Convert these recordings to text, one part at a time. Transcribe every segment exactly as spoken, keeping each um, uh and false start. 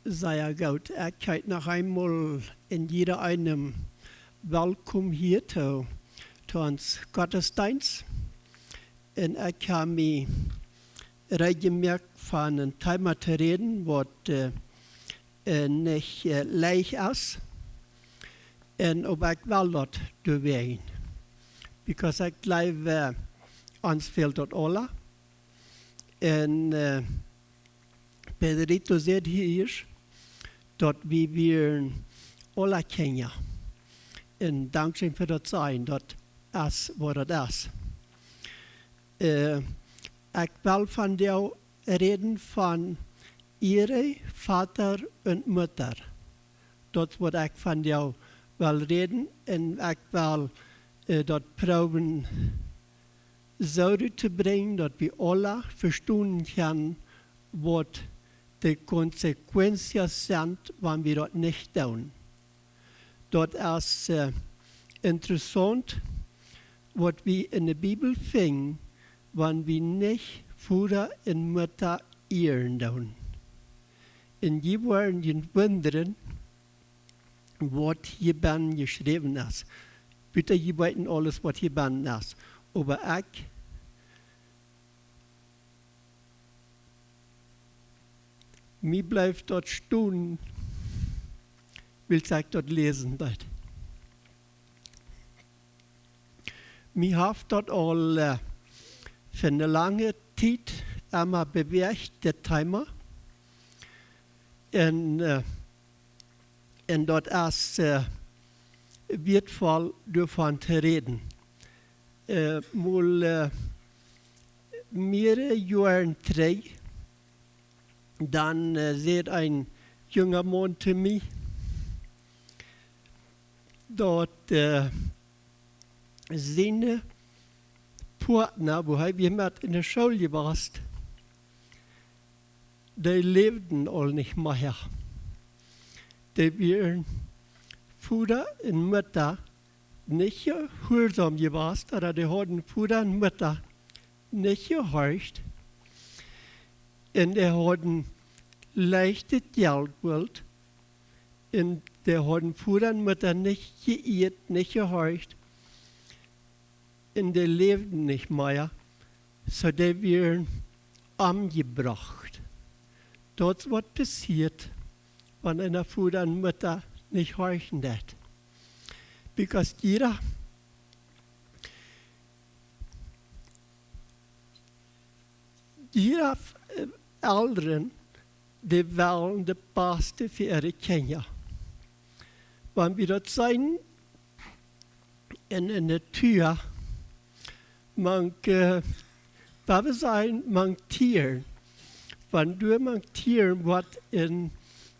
Sea goot. Ekj heet noch eemol en jieda eenem welkom hia to, to ons Gottesdeenst. Un ekj hab mie reed jemoakt von een Thema to räden, waut, äh, äh, nich, äh, leicht es. Un oba ekj well daut doawäajen. Because ekj jleew, äh, ons fält daut aula. Un, äh, Pedrito säd hia, daut wie wieren aula Kjinja. Un dankscheen fa daut sajen, daut es waut daut es. Äh, ekj well vondoag räden von iere Voda un Mutta. Daut es waut ekj vondoag well räden, un ekj well, äh, daut proowen soo to brinjen, daut wie aula vestonen kjennen, waut de consecuencias sent, wan wie daut nich doonen. Daut es, äh, interessaunt, waut wie en de Bibel finjen, wan wie nich Voda un Mutta ieren doonen. Un jie woaren junt wundren, waut hia bennen jeschräwen es. Bitte, jie weeten aules, waut hia bennen es. Oba ekj, mie blift daut stonen, wiels ekj daut läsen deed. Mie haft daut aul, äh, fa eene lange Tiet emma bewäacht, dit Thema. Un, äh, un daut es, äh, wieetvoll doavon to räden. Äh, mol, äh, mearere Joaren trigj, dan, äh, säd een junga Maun to mie, daut, äh, siene Poatna, wua hee wia met enne School jewast, dee läwden aul nich mea. Dee wieren Voda un Mutta nich jehuarsom jewast, ooda dee hauden Voda un Mutta nich jehorcht. Un dee hauden leichtet Jelt wult. Un dee hauden Voda un Mutta nich jeieet, nich jehorcht. Un dee läwden nich mea, soo dee wieren omjebrocht. Daut es waut passieet, wan eena Voda un Mutta nich horchen deit. Because jieda, jieda, äh, Elren, dee wellen daut baste fa äare Kjinja. Wan wie daut seenen en, en de Natua, mank, äh, wan wie seenen, mank Tieren. Wan doa mank Tieren woat een,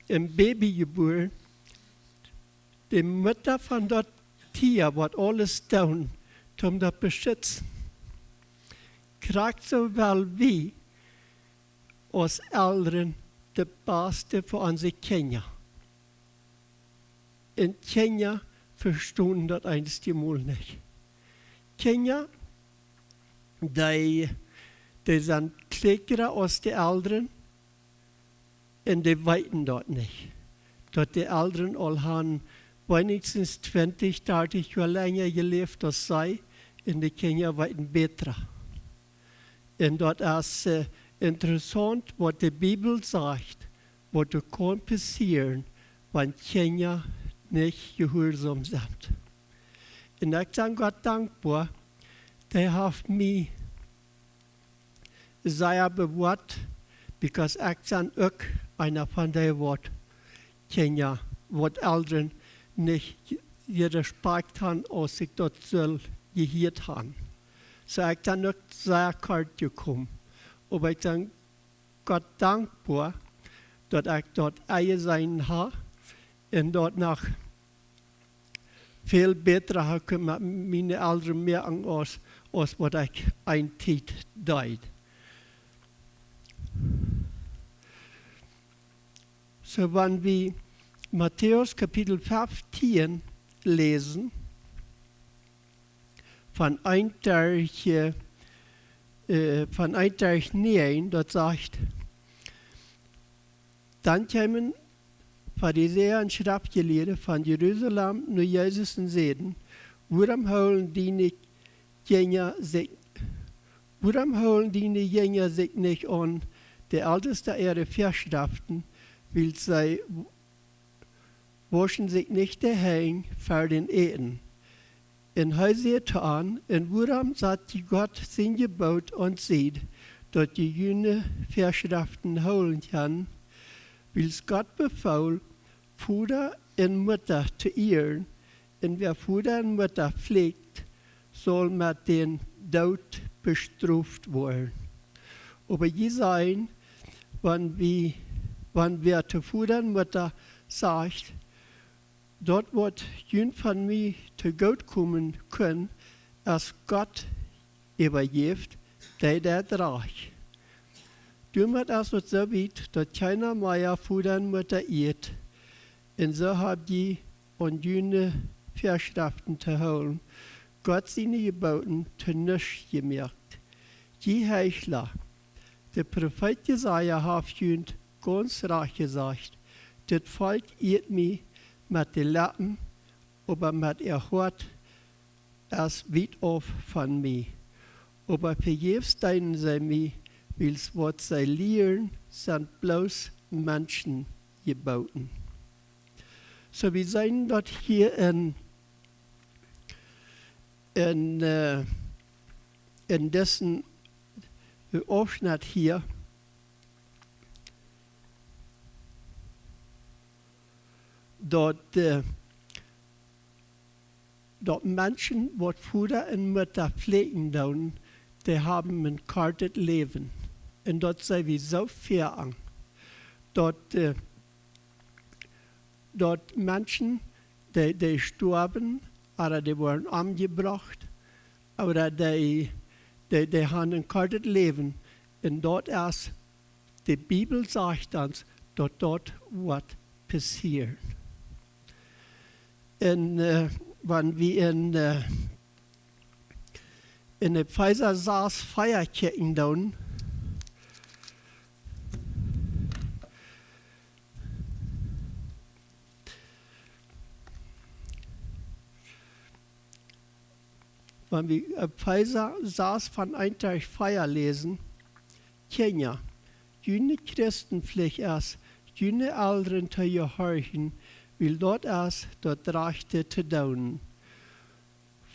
een Baby jebuaren, de Mutta von daut Tia woat aules doonen, om daut beschitzen. Krakjt soo well wie aus Elren daut baste fa onse Kjinja. Un Kjinja vestonen daut eenjemol nich. Kjinja, dee, dee sent kjlieekjra aus de Elren un dee weeten daut nich. Daut de Elren aul han weinichstens twintich, dartich Joa lenja jeläft aus see, un de Kjinja weeten bäta. Un daut es, äh, interessaunt, waut de Bibel sajcht, waut doa kaun passieren, wan Kjinja nich jehuarsom sent. Un ekj sie Gott dankboa, dee haft mie sea bewoat, because ekj sie uk eena von dee, waut Kjinja, waut Elren nich je-, jerespakjt han, aus sikj daut sull jehieet han. Soo ekj sie uk sea kort jekomen. Oba ekj sie Gott dankboa, daut ekj daut enjeseenen hab un daut noch väl bäta hab kunt met miene Elren moaken aus, aus waut ekj eene Tiet deed. Soo, wan wie Matäus Kapitel feftieen läsen, von eent derch, äh, von eent derch näajen, daut sajcht: Dan kjeemen Farisäa un Schreftjelieede von Jerusalem no Jesus un säden: Wuarom hoolen diene Jinja sikj, wuarom hoolen diene Jinja sikj nich aun de Elteste äare Väaschreften, wiels see wauschen sikj nich de Henj ver daut Äten? Un hee säd to an: Un wuarom sat jie Gott sien Jeboot aun Sied, daut jie june Väaschreften hoolen kjennen? Wiels Gott befool, Voda un Mutta to ieren, un wäa Voda un Mutta flucht, saul met dän Doot bestroft woaren. Oba jie sajen: Wan wie, wan wäa to Voda un Mutta sajcht: Daut waut junt von mie to goot komen kunn, es Gott äwajäft, dee deit rajcht. Doamet es daut soo wiet, daut kjeena mea Voda un Mutta ieet. Un soo hab jie aun june Väaschreften to hoolen Gott siene Jebooten to nuscht jemoakt. Jie Heichla! De Profeet Jesaja haft junt gaunz rajcht jesajcht: Dit Volkj ieet mie met de Leppen, oba met äa Hoat es wiet auf von mie. Oba vejäfs deenen see mie, wiels waut see lieren, sent bloos Menschenjebooten. Soo, wie seenen daut hia en, en, äh, en disen Aufschnett hia, daut, äh, daut Menschen, waut Voda un Mutta fluchen doonen, dee haben een kortet Läwen. Un daut seenen wie soo väl aun. Daut, äh, daut Menschen, dee, dee stoawen, ooda dee woaren omjebrocht, ooda dee, dee, dee haben een kortet Läwen. Un daut es, de Bibel sajcht ons, daut daut woat passieren. Un, äh, wan wie en, äh, en Efeesa sas vea kjikjen doonen, wan wie Efeesa sas von eent bat vea läsen: Kjinja, june Christenpflicht es, june Elren to jehorchen, wiels daut es daut Rajchte to doonen.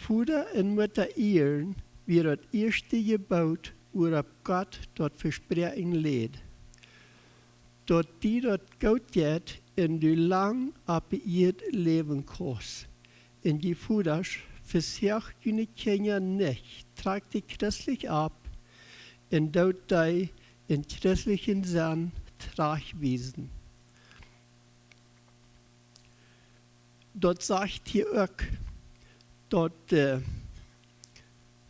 Voda un Mutta ieren wia daut ieeschte Jeboot, wuaropp Gott daut Vespräakjen läd, daut die daut goot jeit un du lang opp de Ieed läwen kaust. Un jie Vodasch, vesoacht june Kjinja nich, trakjt dee christlich opp un doot dee en christlichen Senn trajchtwiesen. Daut sajcht hia uk, daut, äh,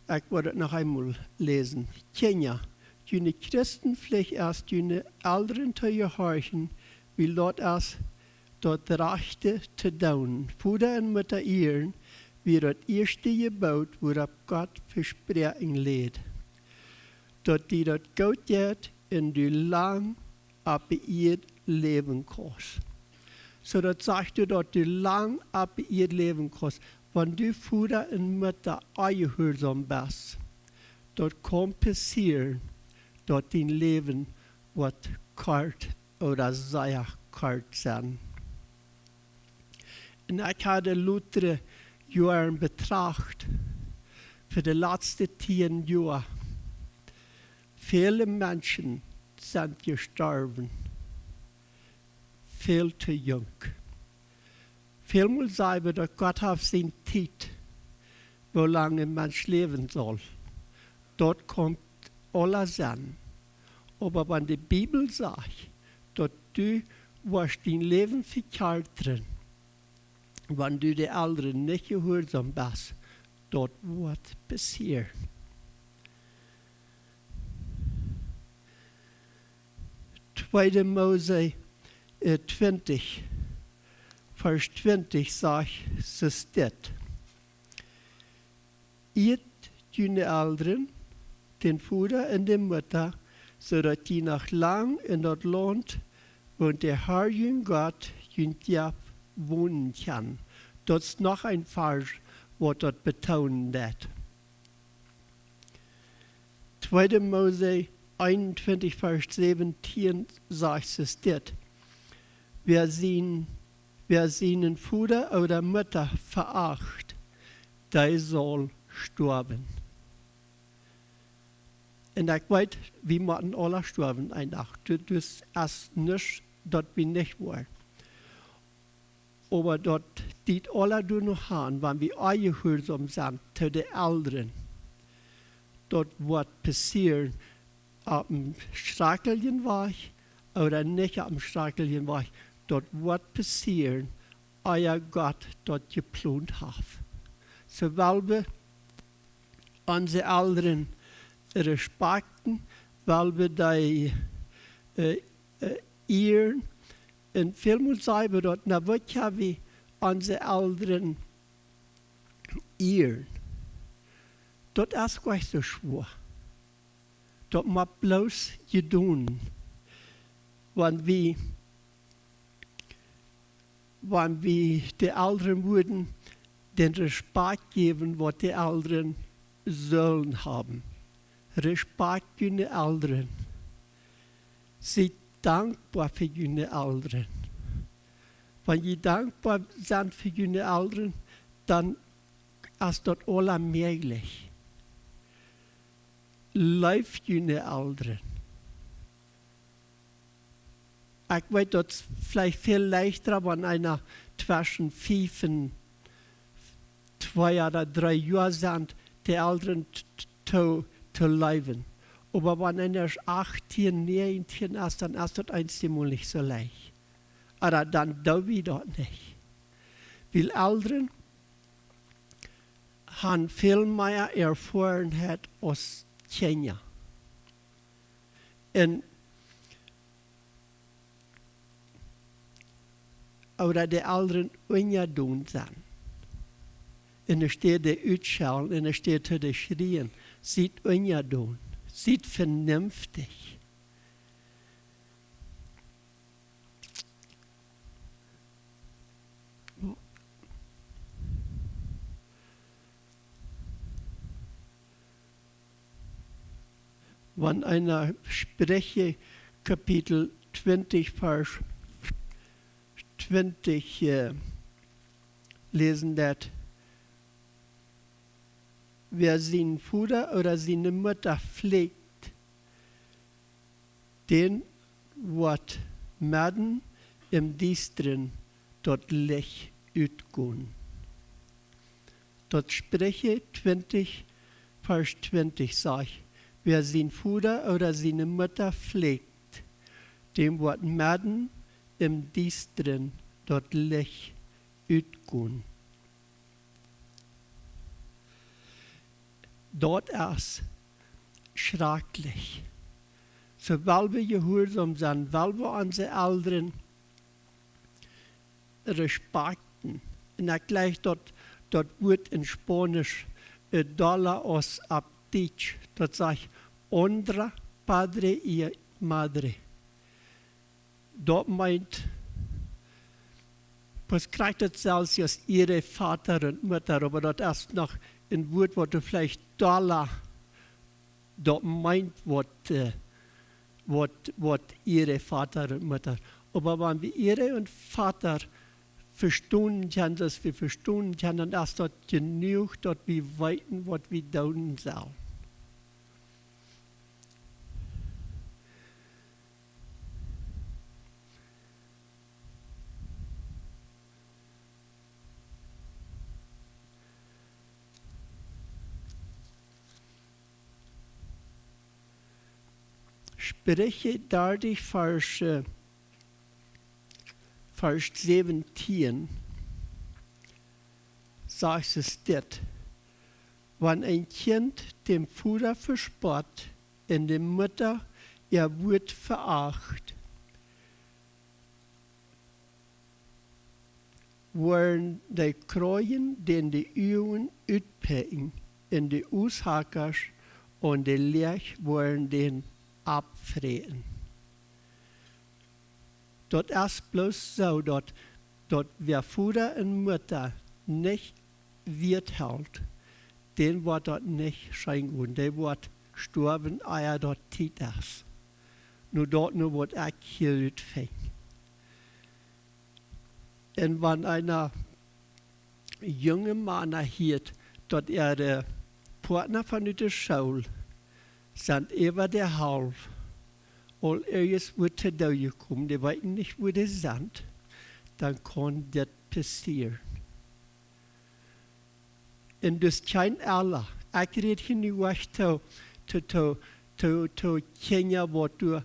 ekj woa daut noch eemol läsen. Kjinja, june Christenpflicht es, june Elren to jehorchen, wiels daut es daut Rajchte to doonen. Voda un Mutta ieren wia daut ieeschte Jeboot, wuaropp Gott Vespräakjen läd, daut die daut goot jeit un du lang opp de Ieed läwen kaust. Soo daut sajcht doa, daut du lang opp de Ieed läwen kaust. Wan du Voda un Mutta onjehuarsom best, daut kaun passieren, daut dien Läwen woat kort ooda sea kort sennen. Un ekj hab de latste Joaren betracht, fa de latste tieen Joa, väle Menschen sent jestorwen, väl to junk. Välmol saj wie, daut Gott haft siene Tiet, woo lang een Mensch läwen saul. Daut kaun aules sennen. Oba wan de Bibel sajcht, daut du woascht dien Läwen vekjarten, wan du de Elren nich jehuarsom best, daut woat passieren. Tweede Mose, äh, twintich, Varsch twintich sajcht, soo steit: Ieet june Elren, dän Voda un de Mutta, soo daut jie noch lang en daut Launt, waut de Herr, jun Gott, junt jeft, wonen kjennen. Daut es noch een Varsch, waut daut betoonen deit. Tweede Mose eenuntwintich, Varsch säwentieen, sajcht et dit: Wäa sien, wäa sienen Voda ooda Mutta veacht, dee saul stoawen. Un ekj weet, wie motten aula stoawen een Dach. Du, du hast nuscht, daut wie nich woaren. Oba daut deit aula doano han, wan wie onjehuarsom sent to de Elren, daut woat passieren opp een schrakjlichen Wajch ooda nich opp een schrakjlichen Wajch. Daut woat passieren, ea Gott daut jeplont haft. Soo well wie onse Elren respakjten, well wie dee, äh, äh, ieren. Un välmol sajen wie daut, na, waut kjenn wie onse Elren ieren? Daut es goanich soo schwoa. Daut mott bloos jedonen. Wan wie, wan wie de Elren wudden dän Respakjt jäwen, waut de Elren sullen haben. Respakjt june Elren. Sie dankboa fa june Elren. Wan jie dankboa sent fa june Elren, dan es daut aula mäajlich. Leeft june Elren. Ekj weet, daut es veleicht väl leichta, wan eena tweschen fief un twee ooda dree Joa sent, de Elren t-, t-, to, to leewen. Oba wan eena ieescht achtieen, näajentieen es, dan es daut eenjemol nich soo leicht. Ooda dan doo wie daut nich. Wiels Elren han väl mea Erfoarenheit aus Kjinja. Un ooda de Elren unjadon sent. Enne Städ dee utschellen, enne Städ dee schrieen, siet unjadon, siet venenftich. Wan eena Spricha Kapitel twintich, Varsch twintich, äh, läsen deit: Wäa sienen Voda ooda siene Mutta flieekjt, dän woat medden em Diestren daut Licht utgonen. Daut Spricha twintich, Varsch twintich sajcht: Wäa sienen Voda ooda siene Mutta flieekjt, däm woat medden em Diestren daut Licht utgonen. Daut es schrakjlich. Soo well wie jehuarsom sennen, well wie onse Elren respakjten. Un ekj jleich daut, daut Wuat en Spaunisch, äh, dolla aus opp Dietsch. Daut sajcht: Honra padre y madre. Daut meent, pues krakjt daut selwje aus iere Voda un Mutta, oba daut es noch een Wuat, waut doa veleicht dolla, daut meent waut, äh, waut, waut iere Voda un Mutta. Oba wan wie iere un Voda vestonen kjennen, daut wie vestonen kjennen, dan es daut jenuach, daut wie weeten, waut wie doonen sellen. Spricha dartich, Varsch, äh, Varsch säwentieen, sajcht et dit: Wan een Kjint däm Voda vespott un de Mutta äa Wuat veacht, woaren de Kjreien dän de Uagen utpekjen, un de Ushakasch aun de Läach woaren dän oppfräten. Daut es bloos soo, daut, daut wäa Voda un Mutta nich wieet helt, dän woat daut nich scheen gonen. Dee woat stoawen, ea daut Tiet es. Nu daut nu, waut ekj hia utfinj. Un wan eena junge Mana hieet, daut äare Partner von de School sent äwa de Halft aul irjentwua to Doot jekomen, dee weeten nich, wua dee sent, dan kaun dit passieren. Un daut es kjeen Ella. Ekj räd hia nu nich to, to, to, to, to Kjinja, waut doa,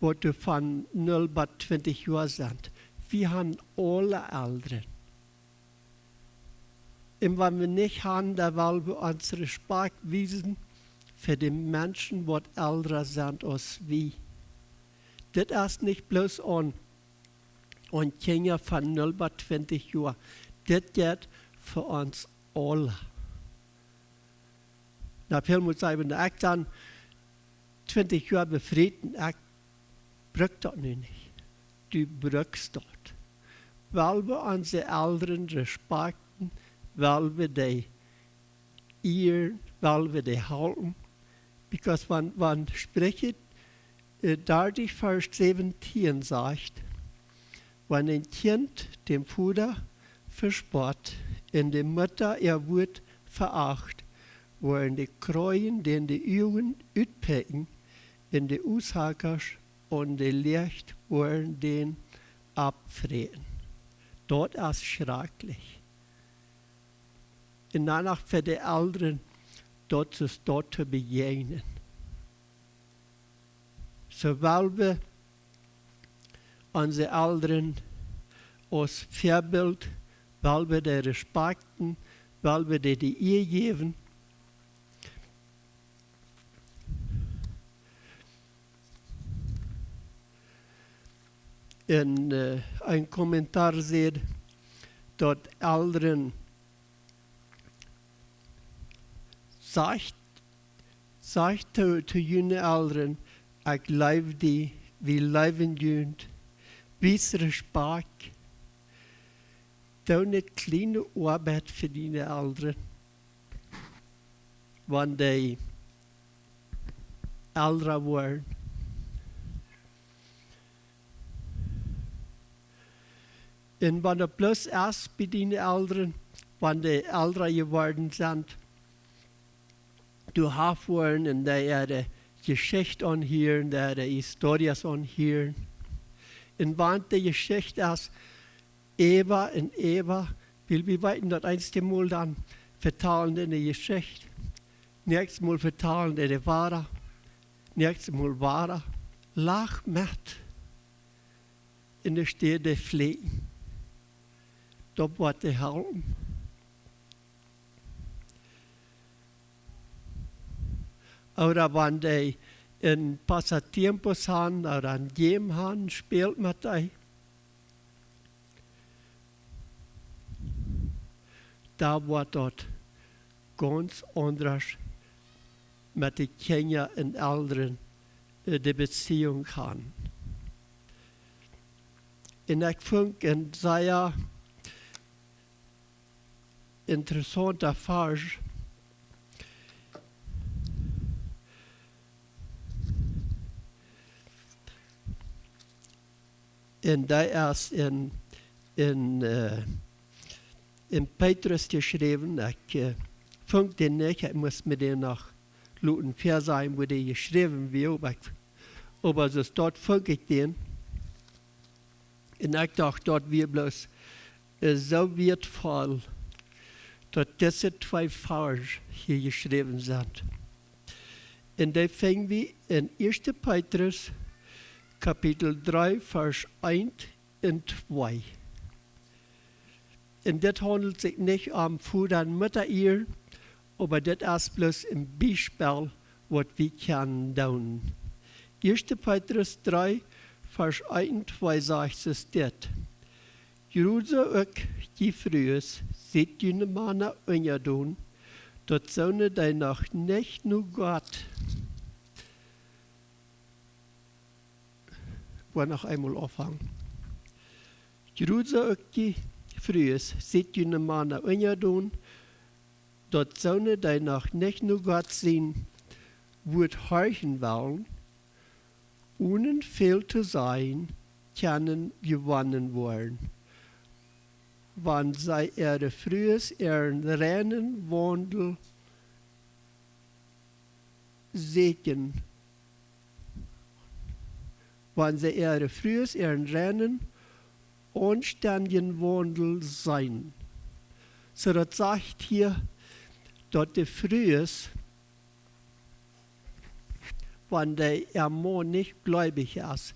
waut doa von null bat twintich Joa sent. Wie haben aule Elren. Un wan wie nich haben, dan well wie ons Respakjt wiesen fa de Menschen, waut elra sent aus wie. Dit es nich bloos aun, aun Kjinja von null bat twintich Joa. Dit jeit fa ons aule. Na, väl mott sajen, wan ekj dan twintich Joa befriet un ekj bruck daut nu nich. Du bruckst daut. Well wie onse Elren respakjten, well wie dee ieren, well wie dee halpen. Because wan, wan Spricha, äh, dartich Varsch säwentieen sajcht: Wan een Kjint dän Voda vespott un de Mutta äa Wuat veacht, woaren de Kroajen dän de Uagen utpekjen un de Usakas aun de Licht woaren dän oppfräten. Daut es schrakjlich. Un dan noch fa de Elren, daut es daut to bejäajnen. Soo well wie onse Elren aus Väabilt, well wie dee respakjten, well wie dee de Ea jäwen. Un, äh, een Kommentar sajcht, daut Elren sajcht, sajcht to, to june Elren: Ekj leew die, wie leewen junt, wies Respakjt. Doo ne kjliene Oabeit fa diene Elren, wan dee elra woaren. Un wan daut bloos es bie diene Elren, wan dee elra jeworden sent, du hast woaren un dee äare Jeschicht aunhieren, dee äare Historias aunhieren. Un wan de Jeschicht es äwa un äwa, wiels wie weeten daut eenjemol dan vetalen dee ne Jeschicht, näakjstemol vetalen dee dee wada, näakjstemol wada. Lach met. Un de Städ fläakjen. Daut woat dee halpen. Ooda wan dee een pasatiempos haben ooda een game haben, spält met dee. Dan woat daut gaunz aundasch met de Kjinja un Elren, äh, de Beziehung haben. Un ekj funk een sea interessaunta Varsch. Un dee es en, en, äh, en Petrus jeschräwen. Ekj, äh, funk dän nich, ekj must mie dän noch loten väasajen, woo dee jeschräwen wia, oba ekj, oba soo es daut, funk ekj dän. Un ekj docht, daut wia bloos, äh, soo wieetvoll, daut dise twee Varsch hia jeschräwen sent. Un dee finj wie en Ieeschte Petrus, Kapitel dree, Varsch eent un twee. Un dit haundelt sikj nich om Voda un Mutta ieren, oba dit es bloos een Biespel, waut wie kjennen doonen. Ieeschte Petrus dree, Varsch eent un twee sajcht soo dit: Jrod soo uk jie Frues, siet june Mana unjadon, daut soone, dee noch nich no Gott, woa noch eemol aunfangen. Jrod soo uk jie Frues, siet june Mana unjadon, daut soone, dee noch nich no Gott sien Wuat horchen wellen, onen väl to sajen, kjennen jewonnen woaren, wan see äare Frues äaren reinen Waundel säkjen, wan see äare Frues äaren reinen, aunstendjen Waundel seenen. Soo daut sajcht hia, daut de Frues, wan de äa Maun nich gleubich es,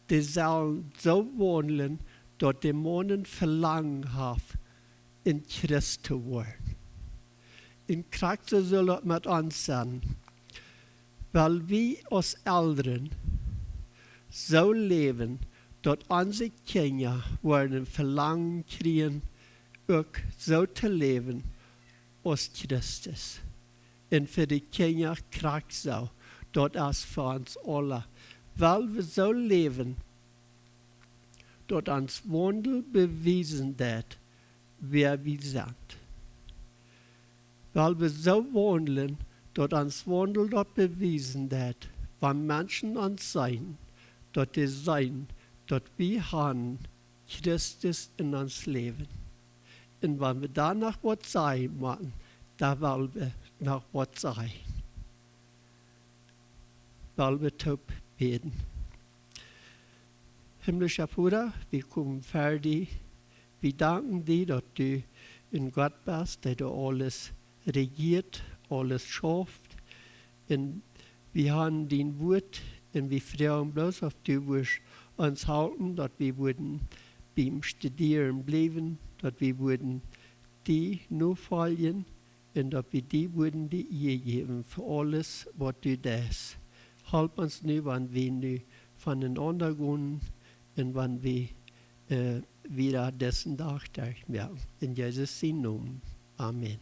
dee sellen soo waundlen, daut de Maun een Velangen haft, een Christ to woaren. Un krakjt soo saul daut met ons sennen. Well wie aus Elren soo läwen, daut onse Kjinja woaren een Velangen kjrieen, uk soo to läwen aus Christus. Un fa de Kjinja krakjt soo, daut es fa ons aula. Well wie soo läwen, daut ons Waundel bewiesen deit, wäa wie sent. Well wie soo waundlen, daut ons Waundel daut bewiesen deit, wan Menschen ons seenen, daut dee seenen, daut wie han Christus en ons Läwen. Un wan wie dan noch waut sajen motten, dan well wie noch waut sajen. Well wie toop bäden. Himmlischa Voda, wie komen ver die. Wie danken die, daut du een Gott best, dee du aules rejieet, aules schauft. Un wie han dien Wuat un wie froagen bloos, auf du wurscht ons halpen, daut wie wudden biem Studieren bliewen, daut wie wudden die nofoljen un daut wie die wudden de Ea jäwen fa aules, waut du deist. Halp ons nu, wan wie nu von enaunda gonen un wan wie, äh, wieda disen Dach derchmoaken. En Jesus sien Nomen. Amen.